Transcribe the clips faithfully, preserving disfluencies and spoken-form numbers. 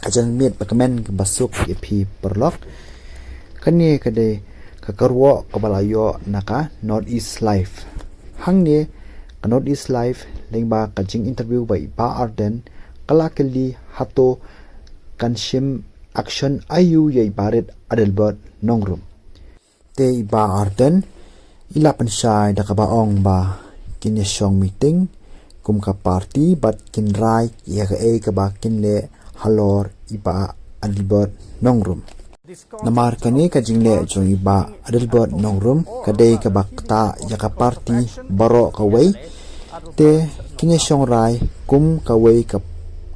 ka janmiet ba kmen kaba suk ïa phi paralok. Kane ka dei ka kyrwoh kaba la ïoh na ka North East Live. Hangne ka North East Live lyngba ka jing interview bad i Bah Ardent, ka la kylli hato kan shim action aïu ïa i Bah Rit Adelbert Nongrum. Te i Bah Ardent i la pynshai da kaba ong ba kin ïa shong meeting kum ka party bad kin rai ïa kaei kaba kin leh halor i Bah Adelbert Nongrum. Namar kane ka jingleh jong i Bah Adelbert Nongrum ka dei kaba ktah ïa ka party baroh kawei. Te kin ïa shong rai kum kawei ka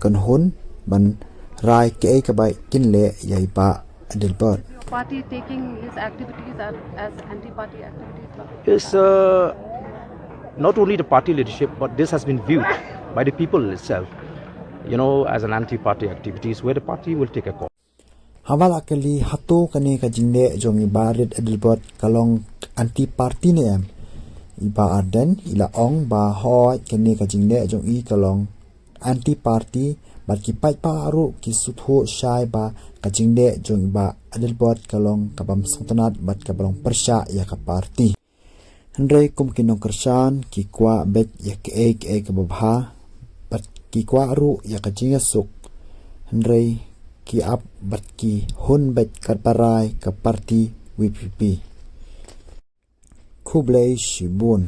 kynhun ban rai kaei kaba kin leh ïa i Bah Adelbert. Your party taking his activities as, as anti-party activities? Is uh, not only the party leadership, but this has been viewed by the people itself, you know, as an anti-party activities where the party will take a call. Haba la kylli hato kane ka jingleh jong i Bah Rit Adelbert ka long anti party ne em, i Bah Ardent i la ong ba hooid kane ka jingleh jong i ka long anti party, bad ki paidbah ruh ki sngewthuh shai ba ka jingleh jong i Bah Adelbert ka long kaba sngewtynnad bad kaba long pyrshah ïa ka party. Hynrei kum ki nongkyrshan ki kwah beit ïa kaei kaei kaba bha bad ki kwah ruh ïa ka jingïasuk, hynrei ki ap bad ki hun beit katba rai ka party VPP. Khublei shibun.